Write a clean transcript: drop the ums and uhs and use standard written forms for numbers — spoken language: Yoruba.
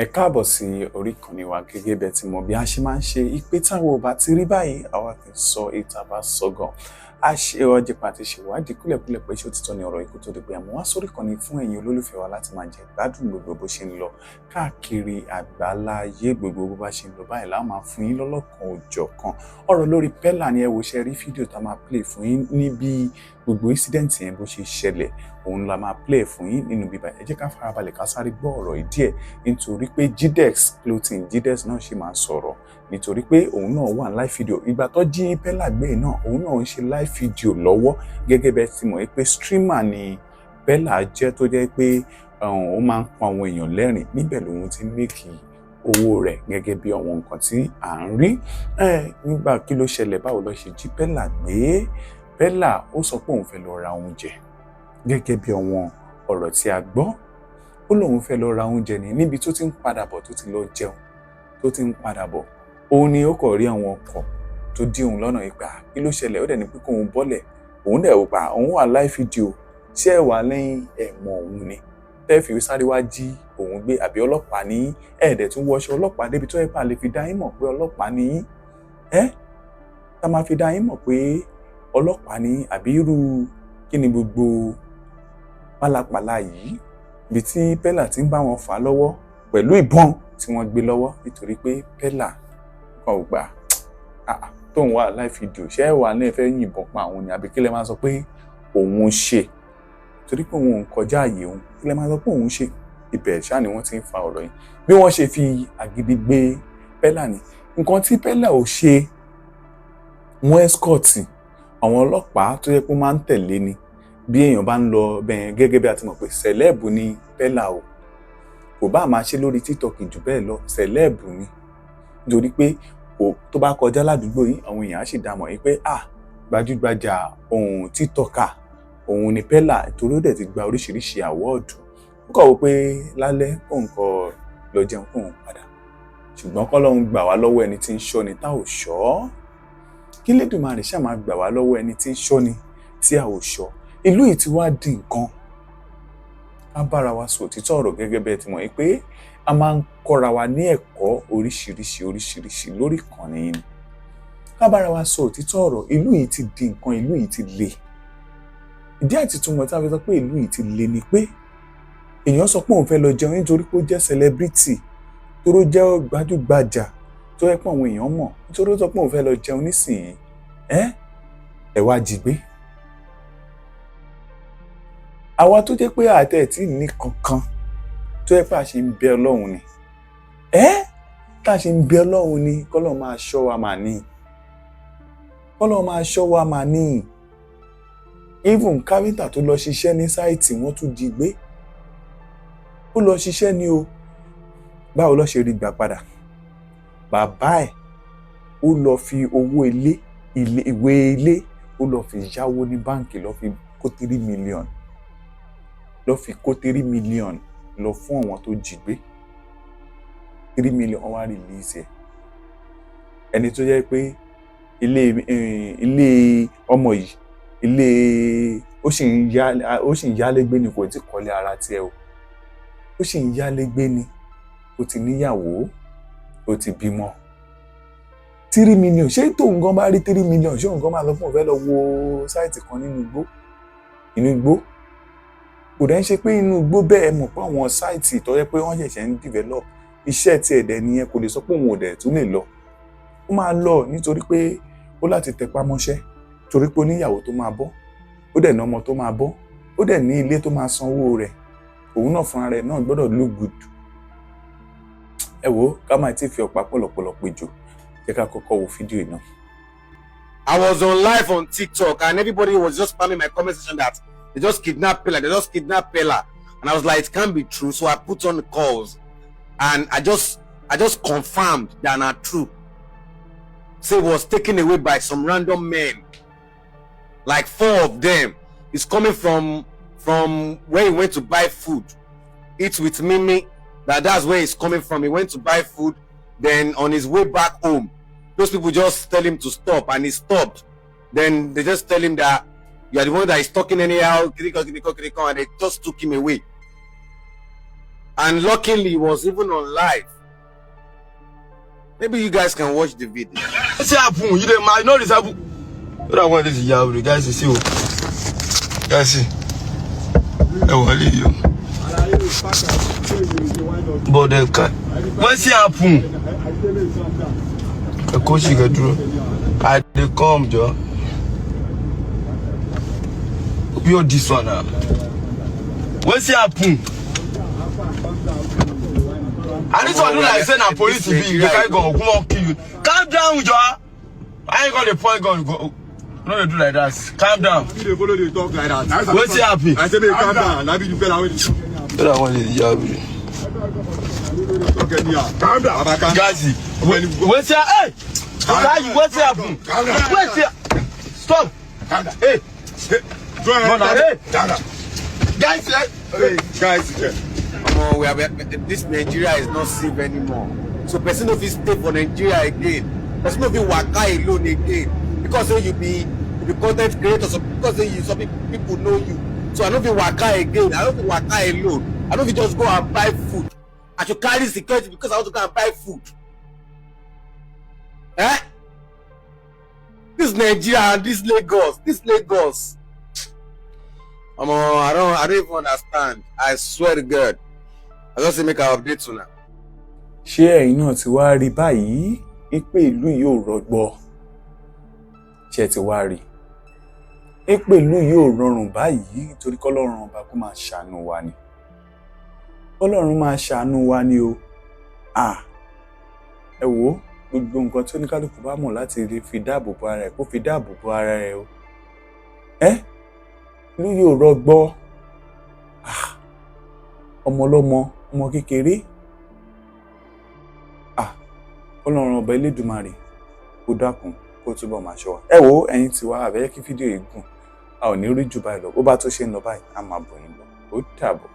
Ẹ káàbọ̀ sí orí ìkànnì wa. Gẹ́gẹ́ bẹ́ẹ̀ tí mọ̀ bí a ṣe máa ń ṣe ìpè táwọn ò bá ti rí báyìí, àwa kì í sọ èyí tá a bá sọ gan. A ṣe ọjọ́ pàtó ṣèwádìí kúlẹ̀kúlẹ̀ pé ṣé òtítọ́ ni ọ̀rọ̀ ikú tó di pé àmọ́ wá sórí ìkànnì fún ẹ̀yin olólùfẹ́ wa láti máa jẹ ìgbádùn gbogbo bó ṣe ń lọ káàkiri àgbáláyé. Gbogbo bó bá ṣe ń lọ báyìí láwọn máa fún yín lọ́lọ́kan òjọ̀kan ọ̀rọ̀ lórí Pella ni. Ẹ wo ṣe rí fídíò tá a máa play fún yín níbi gbogbo incident yẹn bó ṣe ṣẹlẹ̀, òun la máa play fún yín nínú bíbá. Ẹ jẹ́ ká farabalẹ̀ ká sáré gbọ́ ọ̀rọ̀ yìí díẹ̀, nítorí pé Jidex Clothing, Jidex náà ṣì máa sọ̀rọ̀, nítorí pé òun náà wà live video ìgbà tó jí Pella gbé náà. Òun náà ń ṣe live video lọ́wọ́. Gẹ́gẹ́ bẹ́ẹ̀ ti mọ̀ pé streamer ni Pella jẹ́, tó jẹ́ pé ó máa ń pa àwọn èèyàn lẹ́rìn níbẹ̀ lòun ti ń make owó rẹ̀ gẹ́gẹ́ bí àwọn nǹkan tí à ń rí nígbà. Kí ló ṣẹlẹ̀? Báwo ló ṣe jí Pella gbé? Pella ó sọ pé òun fẹ́ lọ ra oúnjẹ, gẹ́gẹ́ bí àwọn ọ̀rọ̀ tí a gbọ́. Ó lóun fẹ́ lọ ra oúnjẹ ní níbi tó ti ń padà bọ̀, tó ti lọ jẹun, tó ti ń padà bọ̀, òun ni ó kọ̀ rí àwọn ọkọ̀ tó dí òun lọ́nà ìgbà. Kí ló ṣẹlẹ̀? Ó dẹ̀ ní pé kóun bọ́lẹ̀. Òun dẹ̀ wò pa òun wà live video, ṣé ẹ̀ wà lẹ́yìn ẹ̀ mọ̀ òun ni tẹ́ fi sáré wá jí òun gbé, àbí ọlọ́pàá ní ẹ̀ẹ́dẹ̀ tún wọṣọ ọlọ́pàá débi tó yẹ pa lè fi dá yín mọ̀ pé ọlọ́pàá ní ẹ́, tá máa fi dá yín mọ̀ pé ọlọ́pàá ní, àbí irú kí ni gbogbo pálapàla yìí? Ibi tí Pella ti ń bá wọn fà á lọ́wọ́ pẹ̀lú ìbọn tí wọ́n gbé lọ́wọ́, nítorí pé Pella kan ò gbà tóun wà live video, ṣé ẹ wà ní ẹ fẹ́ yìnbọn pa àwọn ni, àbí kí lẹ máa sọ pé òun ṣe? Torí pé òun ò ń kọjá àyè òun, kí lẹ máa sọ pé òun ṣe? Ibẹ̀ ṣáà ni wọ́n ti ń fa ọ̀rọ̀ yìí. Bí wọ́n ṣe fi àgídí gbé Pella ní nǹkan tí Pella ò ṣe, wọ́n escort àwọn ọlọ́pàá tó yẹ kó máa ń tẹ̀lé ni bí èèyàn bá ń lọ bẹ́ẹ̀. Gẹ́gẹ́ bí a ti mọ̀ pé celeb ni Pella o, kò bá máa ṣe lórí TikTok jù bẹ́ẹ̀ lọ, celeb ni, nítorí pé kò tó bá kọjá ládùúgbò yìí, àwọn èèyàn á sì dá mọ̀ yìí pé, ah, gbajúgbajà ohun TikToker òun ni Pella, torí ó dẹ̀ ti gba oríṣiríṣi award. Ó kọ̀ wò pé lálẹ́ kóun kọ́ lọ jẹun, kóun padà. Ṣùgbọ́n kọ́lọ́hun gbà wá lọ́wọ́ ẹni tí ń ṣọ́ni tá ò ṣọ́. Kí Lédùmarè ṣáà máa gbà wá lọ́wọ́ ẹni tí ń ṣọ́ni tí a ò ṣọ́. Ìlú yìí ti wá di nǹkan. Ká bára wa sọ òtítọ́ ọ̀rọ̀, gẹ́gẹ́ bẹ́ẹ̀ ti mọ̀ yìí pé a máa ń kọ́ra wa ní ẹ̀kọ́ oríṣiríṣi oríṣiríṣi lórí ìkànnì yìí ni. Ká bára wa sọ òtítọ́ ọ̀rọ̀, ìlú yìí ti di nǹkan, ìlú yìí ti le. Ìdí àti túmọ̀ tí a fi sọ pé ìlú yìí ti le ni pé èèyàn sọ pé òun fẹ́ lọ jẹun, nítorí pé ó jẹ́ celebrity, torí ó jẹ́ gbajúgbajà tó yẹ pé àwọn èèyàn mọ̀, nítorí ó sọ pé òun fẹ́ lọ jẹun nísìnyí, ẹ́ ẹ̀ wá jí gbé. Àwa tó jẹ́ pé àtẹ̀ tí ní kankan, tó yẹ pé a ṣe ń bẹ Ọlọ́run ni, ẹ́ tá a ṣe ń bẹ Ọlọ́run ni, kọ́lọ́run máa ṣọ́ wa mà ní, kọ́lọ́run máa ṣọ́ wa mà ní. Even káfíńtà tó lọ ṣiṣẹ́ ní site, wọ́n tún jí gbé. Ó lọ ṣiṣẹ́ ni o. Báwo ló ṣe rí gbà padà? Bàbá ẹ̀ ó lọ fi owó ilé, ìwé ilé, ó lọ fi yáwó ní báǹkì, lọ fi kó 3 million, lọ fi kó 3 million lọ fún àwọn tó jí gbé. 3 million, wọ́n wá release ẹ̀. Ẹni tó jẹ́ pé ilé ilé ọmọ yìí, ilé ó sì ń yálégbé ni, kò tí kọ́lé ara tiẹ̀ o, ó sì ń yálégbé ni, ó ti níyàwó, ó ti bímọ. 3 million, ṣé tóun gan bá rí 3 million, ṣé òun gan máa lọ fún òun fẹ́ lọ wo site kan nínú igbó? Inú igbó kò dẹ́ ń ṣe pé inú igbó bẹ́ẹ̀. Mọ̀ pé àwọn site tó yẹ pé wọ́n ṣẹ̀ṣẹ̀ ń develop, iṣẹ́ tiẹ̀ dẹ̀ nìyẹn. Kò lè sọ pé òun ò dẹ̀ tún lè lọ. Ó máa lọ, nítorí pé ó láti tẹpá mọ́ṣẹ́, torí pé ó níyàwó tó máa bọ́, ó dẹ̀ ní ọmọ tó máa bọ́, ó dẹ̀ ní ilé tó máa sanwó rẹ̀. Òun náà fúnra rẹ̀ náà gbọ́dọ̀ look good. Ẹ wo, ká máa ti fi ọ̀pá pọ̀lọ̀pọ̀lọ̀ péjọ, jẹ́ ká kọ́kọ́ wo fídíò yìí náà. I was on live on TikTok and everybody was just spamming my comment section that they just kidnapped Pella, they just kidnapped Pella. And I was like, it can't be true. So I put on the calls and I just confirmed that not true. Say it was taken away by some random men. Like four of them. It's coming from where he went to buy food. Eat with Mimi. That's where he's coming from. He went to buy food. Then on his way back home, those people just tell him to stop and he stopped. Then they just tell him that you are the one that is talking anyhow, kiriko, kiriko, kiriko, and they just took him away. And luckily, he was even on live. Maybe you guys can watch the video. Wetin happen? You dey mad? You no resemble. What I want this ìyá rẹ, guys, see o. Guys, see. Ẹ wọlé yìí o. But dem can. Wetin happen? Ẹ kó sì kẹ dúró. I dey come jọ. Pure this one na. Wetin happen? And this one look like say na police e be. You dey carry gun, ogun wan kill you. Calm down, jọ. How you go dey point gun go? No dey do like that. Calm down. You dey follow dey talk like that. Wetin happen? I say make you calm down. Na be the fella wey dey talk anyhow. What I want is yeah. Talk anyhow. Calm down. Baba, calm down. Guys, wetin, hey! Guy, wetin happen? Calm down. Wetin? Stop. Calm down. Hey, Go ahead. No, na, hey. Calm down. Guys, eh? Hey, guys, yeah. Omo, this Nigeria is not safe anymore. So person no fit stay for Nigeria again. Person no fit waka alone again. Because say you be content creator, so because say you some people know you. So I no fit waka again. I no fit waka alone. I no fit just go and buy food. I should carry security because I want to go and buy food. Eh? This Nigeria and this Lagos, this Lagos. Omo, I don't even understand. I swear to God. I just say make I update una. Ṣé ẹ̀yin náà ti wá rí báyìí pé ìlú yìí ò rọgbọ? Ṣé ẹ ti wá rí i pé ìlú yìí ò rọrùn báyìí? Torí kọ́lọ́run ọba kó máa ṣàánú wa ni, kọ́lọ́run máa ṣàánú wa ni o. À, ẹ wò ó, gbogbo nǹkan tí oníkálukú bá mọ̀ láti lè fi dáàbò bo ara ẹ̀, kó fi dáàbò bo ara ẹ̀ o. Ẹ ìlú yìí ò rọgbọ. Ah, ọmọ ọlọ́mọ, ọmọ kékeré. Ah, Ọlọ́run ọba Elédùmarè kó dákun, kó túbọ̀ máa ṣọ́ wa. Ẹ wo, ẹ̀yin tiwa, àbẹ́yẹ kí fídíò yìí gùn, a ò ní rí jù báyìí lọ. Bó bá tó ṣe ń lọ báyìí, a máa bọ̀ yín lọ. Ó dàbọ̀.